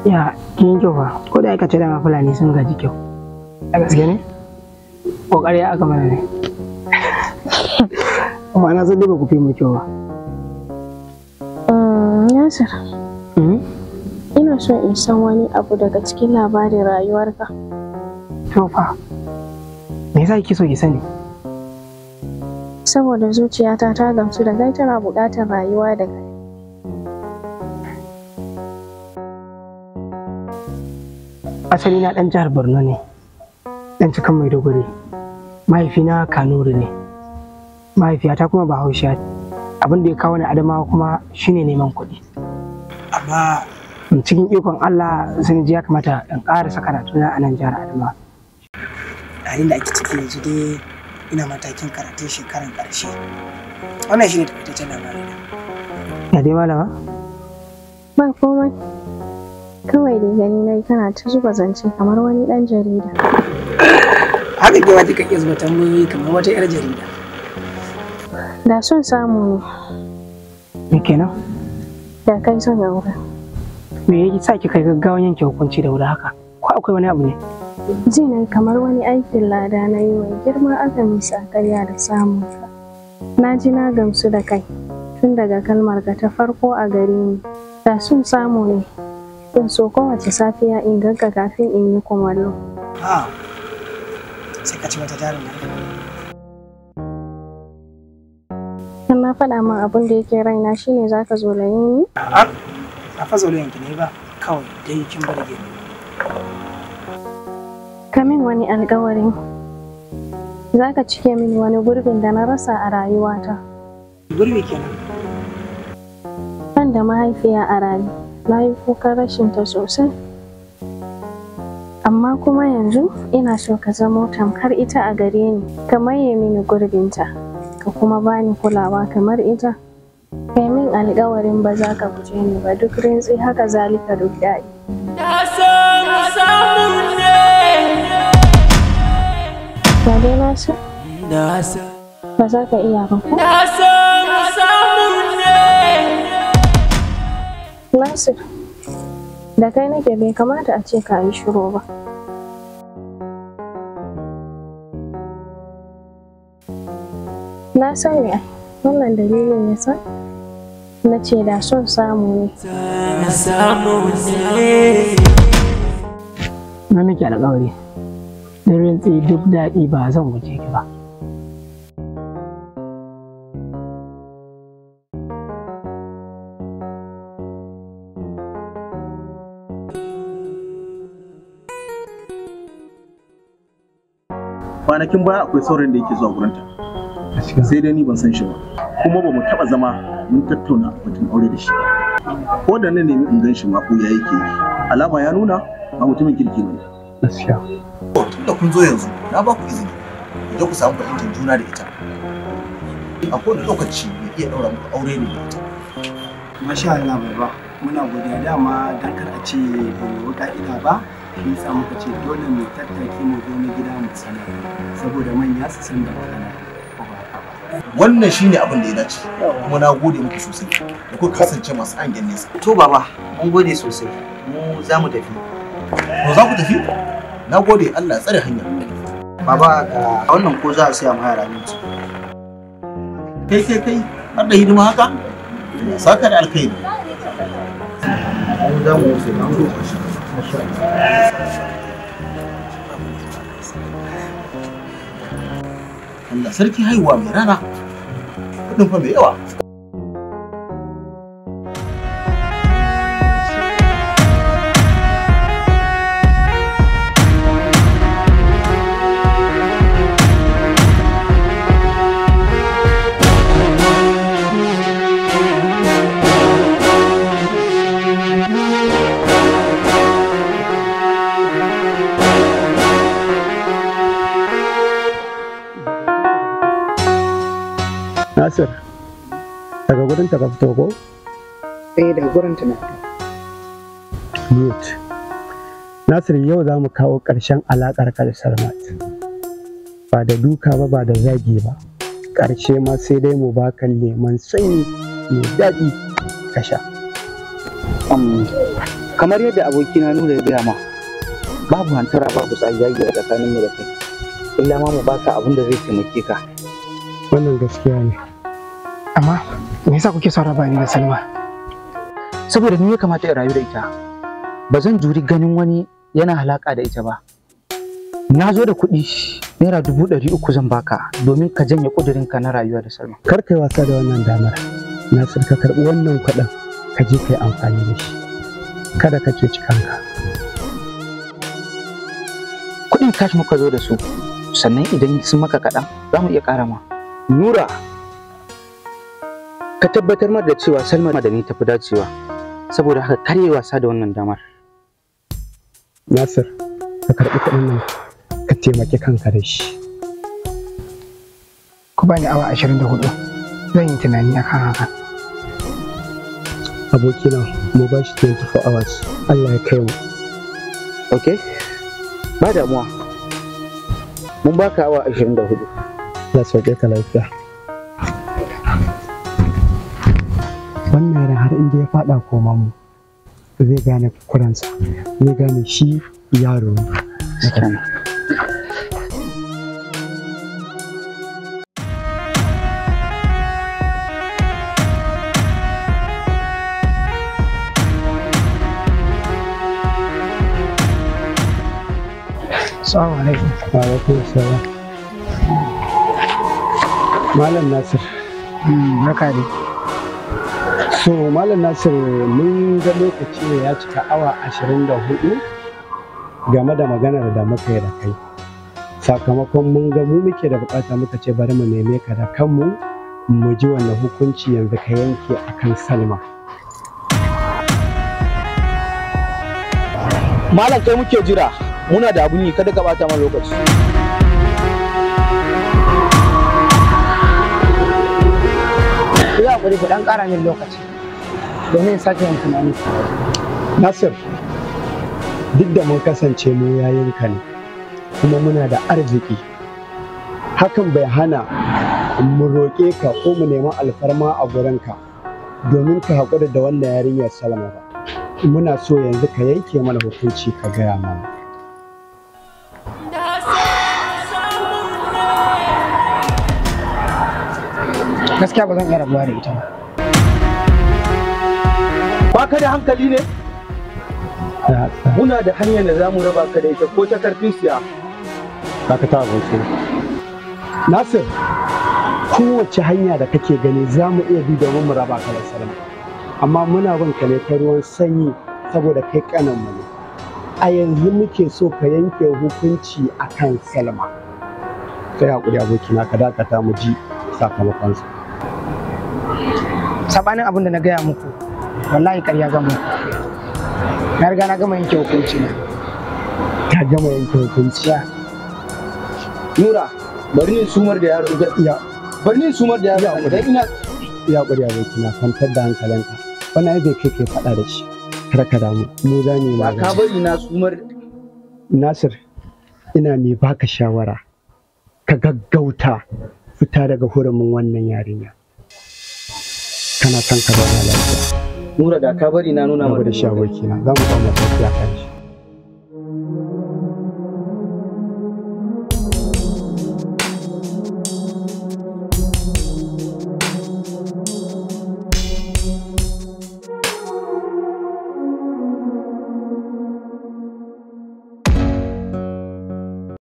Ya, kin yi kyau fa. Ko da aka ce dama Fulani sun gaji kyau. A gaske ne? Kokari aka mana ne. Amma na san dai ba ku fi mu kyau ba. Yasir. Ina so in san wani abu daga cikin labarin rayuwarka. To fa. Me yasa kike so ki sani? Saboda zuciyata ta gamsu da kai, tana buƙatar rayuwa da kai. Asali na ɗan jihar Borno ne, ɗan cikin Maiduguri. Mahaifina Kanuri ne, mahaifiyata kuma Bahaushiya. Abin da ya kawo ni Adamawa kuma shine neman kuɗi. Amma cikin ikon Allah sun ji ya kamata in ƙarasa karatuna a nan jihar Adamawa. Halin da ake ciki yanzu dai ina matakin karatun shekaran ƙarshe. Wannan shine takaitaccen labarina. Ya dai malama? Ba komai. Kawai dai gani na kana ta zuba zance kamar wani ɗan jarida. Haka ke ma kika iya zuba tambayoyi kamar wata 'yar jarida. Da son samu ne. Me kenan? Da kai son aure. Me ya sa kika yi gaggawan yanke hukunci da wuri haka? Ko akwai wani abu ne? Ji na kamar wani aikin lada na yi mai girma aka misa karya da samun ka. Na ji na gamsu da kai tun daga kalmar ka ta farko a gare ni. Da son samu ne. Zan so kowace safiya in ganka kafin in yi kumallo. Ah, sai ka ci wata jarin nan. In na faɗa min abin da yake raina shine za ka zolaye ni? A'a, ba fa zolayen ki ne ba, kawai dai kin burge ni. Ka min wani alƙawarin. Za ka cike min wani gurbin da na rasa a rayuwata. Gurbi kenan. Ban da mahaifiya a raye. Na yi kukan rashinta sosai. Amma kuma yanzu ina so ka zamo tamkar ita a gare ni, ka maye mini gurbinta, ka kuma bani kulawa kamar ita. Kai min alƙawarin ba za ka guje ni ba duk rintsi, haka zalika duk daɗi. Ba dai na so? Ba za ka iya ba ko? Nasir, da kai nake bai kamata a ce ka yi shiru ba. Na sani ai, wannan dalilin ya sa na ce da son samu ne. Na miki alƙawari, na rintsi duk daɗi ba zan guje ki ba. Kwanakin baya akwai saurayin da yake zuwa gurinta, sai dai ni ban san shi ba, kuma ba mu taɓa zama mun tattauna batun aure da shi ba. Ko da na nemi in gan shi ma ɓuya yake yi, alama ya nuna ba mutumin kirki ba ne. Gaskiya. Tun da kun zo yanzu na ba ku izini ku je ku samu fahimtar juna da ita. A kowane lokaci mai iya ɗaura muku aure ne da ita. Masha Allah baba, muna godiya dama dan kar a ce ba mu bi ka'ida ba, shi yasa muka ce dole mu tattaki mu zo na gida mu sanar, saboda manya su san da magana ko ba haka ba. Wannan shine abin da ya dace, kuma na gode muku sosai da kuka kasance masu hangen nesa. To baba, mun gode sosai, mu za mu tafi. To za ku tafi? Na gode, Allah ya tsare hanya. Baba ga wannan ko za a siya ma yara minti. Kai kai kai, har da hidima haka? Saka da alkhairi. Mu za mu wuce, na gode. Allah sarki haihuwa mai rana. Kuɗin fa mai yawa. Nasir, daga gurin ta ka fito ko? Eh, daga gurin ta na fito. Good. Nasir, yau za mu kawo ƙarshen alaƙar ka da Salmat. Ba da duka ba, ba da zagi ba. Ƙarshe ma sai dai mu baka lemon sanyi mai daɗi ka sha. Kamar yadda abokina Nura ya gaya ma, babu hantara babu tsagagi a tsakaninmu da kai. Illa ma mu baka abin da zai taimake ka. Wannan gaskiya ne. Amma me yasa kuke son raba ni da Salma? Saboda ni ya kamata in rayu da ita. Ba zan juri ganin wani yana halaka da ita ba. Na zo da kuɗi ₦300,000 zan baka domin ka janye ƙudurinka na rayuwa da Salma. Kar ka yi wasa da wannan damar. Nasir, ka karɓi wannan kuɗin ka je ka yi amfani da shi. Kada ka cuci kanka. Kuɗin cash muka zo da su, sannan idan sun maka kaɗan za mu iya ƙara ma. Nura, ka tabbatar mar da cewa Salma da ni tafi dacewa, saboda haka kar yi wasa da wannan damar. Nasir, ka karɓi kuɗin nan ka taimaki kanka da shi. Ku bani awa 24 zan yi tunani akan haka. Abokina, mu ba shi 24 hours. Allah ya kai mu. Ok, ba damuwa. Mun baka awa 24. Allah sauke ka lafiya. Wannan yaron har inda ya faɗa koman mu zai gane kuransa, zai gane shi yaro ne. Assalamu alaikum. Wa alaikum assalam. Malam Nasir. Barka dai. So Malam Nasir, mun ga lokaci ne ya cika awa 24 game da maganar da muka yi da kai. Sakamakon mun ga mu muke da bukata muka ce bari mu neme ka da kanmu mu ji wannan hukunci yanzu ka yanke akan Salma. Malam, kai muke jira. Muna da abun yi, kada ka bata mana lokaci. Ku yi hakuri ku dan ƙara min lokaci domin in sake yin tunani. Nasir, duk da mun kasance mu yayinka ne kuma muna da arziki, hakan bai hana mu roƙe ka ko mu nemi alfarma a gurinka domin ka haƙura da wannan yarinyar Salma ba. Muna so yanzu ka yanke mana hukunci ka gaya mana. Gaskiya ba zan iya rabuwa da ita ba. Ba ka da hankali ne? Muna da hanyar da za mu raba ka da ita ko ta karfin siya. Ka ta aboki. Nasir, kowace hanya da kake gani za mu iya bi domin mu raba ka da Salma. Amma muna bin ka ne ta ruwan sanyi saboda kai kanan mu ne. A yanzu muke so ka yanke hukunci akan Salma. Kai hakuri abokina, ka dakata mu ji sakamakonsa. Sabanin abin da na gaya muku, wallahi ƙarya zan muku. Na riga na gama yanke hukunci na. Ka gama yanke hukunci? Ya. Nura, bari ni sumar da yaro. Ya. Bari ni sumar da yaro. Dan ina ya ƙuri abokina, kwantar da hankalinka. Wannan ai bai kai kai faɗa da shi. Kar ka damu, mu za mu yi magana. Ka bari na sumar. Nasir, ina mai baka shawara. Ka gaggauta fita daga hurumin wannan yarinya. Kana son ka zauna lafiya. Nura, da ka bari na nuna maka da shi abokina, za mu samu sauki a kan shi.